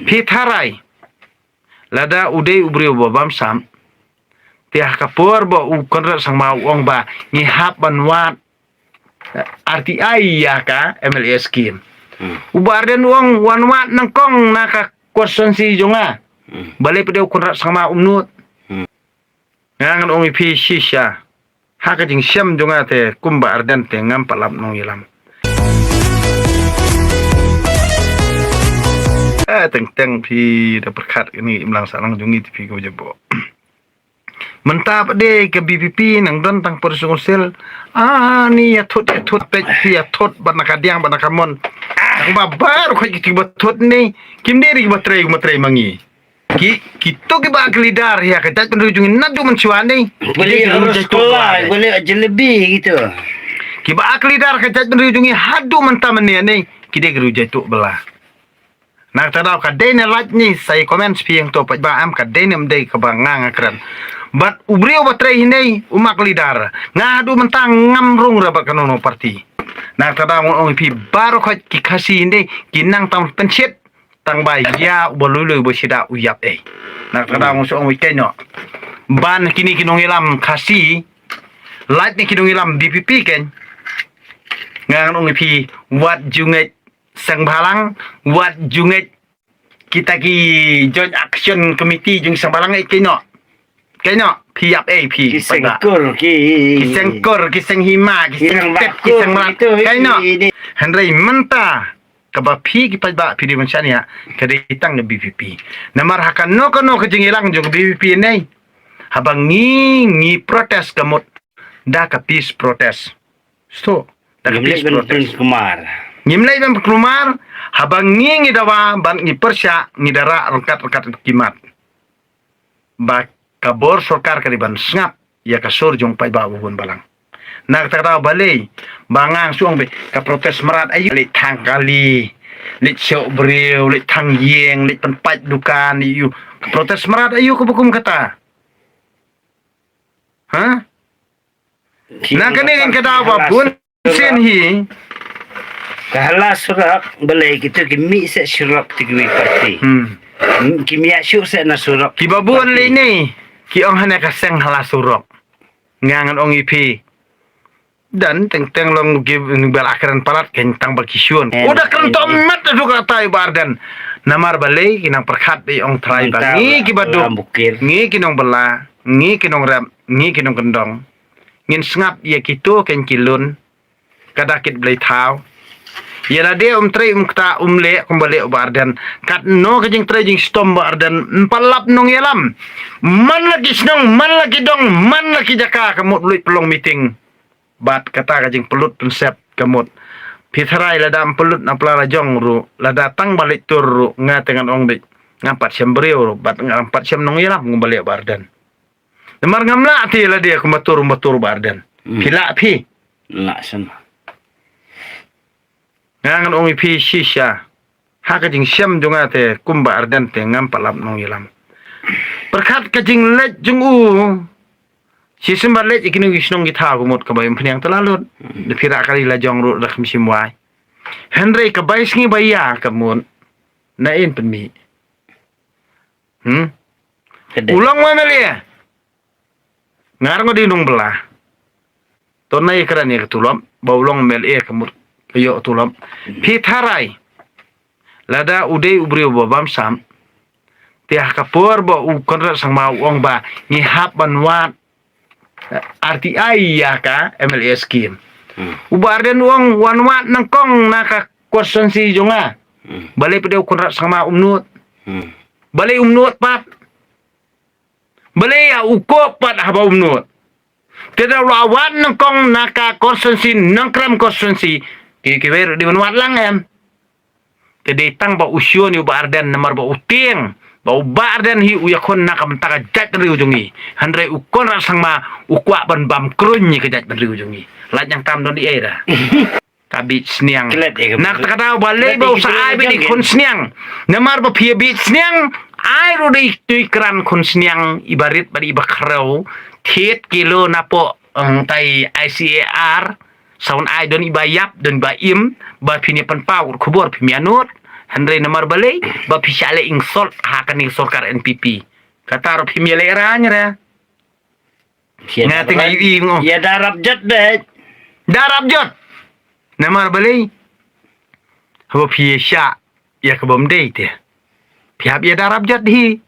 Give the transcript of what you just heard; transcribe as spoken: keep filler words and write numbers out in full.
Phi tharai, lada u dei u briew ba bamsap, te ha ka por ba u Conrad Sangma u ong ba ngi hap ban wad R T I ïa ka M L A scheme. Hmm. U Bah Ardent u ong wan wad nyngkong na ka constituency jong nga. Hmm. Balei pat de u Conrad Sangma um nud. Hmm. Nga ngan ong ïa phi shisha. Ha ka jingshem jong nga te kum Bah Ardent te ngam pat lap nongïalam. Eh, teng teng phi da pyrkhat kane imlang sahlang jong ngi te phi ko jabo. Mynta pat de ka B P P nang don tang por sung sel. Ah, ni ïa thut ïa thut pek phi ïa thut ban na ka diang ban na ka mon. Tang ba bar khoi ki ba thut ni. Kim de ri ba trei ma trei mangi. Ki, ki to ki ba ka leader ïa ka jait bynriew jong ngi naduh mynshuwa ni. Ki de ki rujai to ba. Boleh jalebi gitu. Ki ba ka leader ka jait bynriew jong ngi haduh mynta mynne ni. Ki de ki rujai to bala. Na kata daw ka dei ne lait ni sa i comment spi ïa to pat ba am ka dei ne em dei ka ba nga nga kren. Bad u briew ba trei hi nei u mak leader. Nga haduh mynta ngam rung ra bad kano no party. Na kata daw ngan ong ïa phi baroh khoit ki Khasi hi nei ki nang tam pynshit tang ba ïa u ba lui lui ba shida u ïap ei. Na kata daw ngan ong ïa kano. Ban kini ki nongïalam Khasi lait ni ki nongïalam B P P ken. Nga ngan ong ïa phi wat jungit seng bhalang wat jungit kita ki Joint Action Committee jung seng bhalang eh kino. Kino phi ïap eh phi. Ki seng kur ki. Ki seng kur ki seng hima ki seng tep ki seng mat. Kino. Hynrei mynta kaba phi ki paidbah phi di mynshan ïa ka dei tang ka B P P. Namar ha kano kano ka jingïalang jong ka B P P nei. Haba ngi ngi protest ka mut da ka peace protest. Sto da ka peace protest. Ngim leit ban pynkulmar. Ngim leit ban pynkulmar. Haba ngi ngi dawa ban ngi pyrshah ngi da rah ryngkat ryngkat ki mat. Ba ka bor sorkar ka dei ban sngap ïa ka sur jong paidbah ba bun balang. Na kata kata balei ba nga shu ong ba ka protest mrad aïu leit thang kali leit shoh briew leit thang ïing leit pynpait dukan aïu ka protest mrad aïu ka bukum kata. Ha? Na kane kan ka daw ba bun sien hi. Ka hala surok balei kito ki mih seh surok ti ki parti. Hmm. Ki mih shuh seh na surok. Ki ba bun lei ni ki ong hane ka seng hala surok. Nga ngan ong ïa phi. Dan teng teng long ki bel akren palat ken tang ba ki shun. Uda kren to met du ka tai Bah Ardent. Namar balei ki nang pyrkhat dei ong trai ba ngi ki ba duk. Ngi ki nong bela, ngi ki nong rep, ngi ki nong kendong. Ngin sngap ïa kito ken ki lun. Ka da kit blei thaw. Ïa lade um trei um kta um leh kumba leh u Bah Ardent. Katno ka jingtrei jingshitom Bah Ardent. Em pat lap nongïalam. Man la ki shnong, man la ki dong, man la ki jaka ka mut luid pynlong meeting. Bad kata ka jingpynlut pynsep ka mut. Phi tharai lada em pynlut na pla la jong ruh, lada tang ba leit tur ruh, nga te ngan ong beit. Ngam pat shem briew ruh, bad ngam pat shem nongïalam kumba leh u Bah Ardent. Namar ngam lah te lade kumba tur kumba tur Bah Ardent. Hmm. Phi lah phi. Lah shen. Nga ngan ong ïa phi shisha. Ha ka jingshem jong nga te kum Bah Ardent te ngam pat lap nongïalam. Pyrkhat ka jingleit jong u. Shisien ba leit ïa kino ki shnong ki thaw ka mut kaba ym pynïang te la lut. Da phi rah kali la jong ruh da kham shim wai. Hynrei ka bai sngi ba ïa ka mut. Na in pynmih. Hmm? U long M L A. Ngar ngo dei nong bela. To nai kra ni ka tulop ba u long M L A ka mut ka ïoh tulop. Phi tharai. Lada u dei u briew ba bamsap. Te ha ka por ba u Conrad Sangma u ong ba ngi hap ban wad R T I ïa ka M L A scheme. Hmm. U Bah Ardent u ong wan wad nyngkong na ka constituency jong nga. Hmm. Balei pat de u Conrad Sangma um nud. Hmm. Balei um nud pat. Balei ïa u kok pat haba um nud. Te da la wad nyngkong na ka constituency Nongkrem constituency. Ki ki wer di ban wad lang em. Te dei tang ba u shun ïa u Bah Ardent namar ba u tieng ba u Bah Ardent hi u ïakhun na ka bynta ka jaitbynriew jong ngi. Hynrei u Conrad Sangma u kwah ban bam kruñ ïa ka jaitbynriew jong ngi. Lait nyngkong tam don di ei ra. Ka bit sniang. Klet ïa ka bit. Nak ta ka daw ba lei ba u sa ai bit khun sniang. Namar ba phi bit sniang ai ruh dei tui kran khun sniang i ba rit ba di ba khrew. Thied kilo napo ong tai I C A R. Saun ai don i ba ïap don ba im ba phi ni pan pau khubor phi mianut. Hynrei namar balei ba phi shah leh insult ha kane ka sorkar N P P. Kata ruh phim ïaleh rang re. Nga te nga ïohi ngo. Ïa da rap jot dei. Da rap jot. Namar balei? Haba phi ïa shah ïa ka bym dei te. Phi hap ïa da rap jot hi.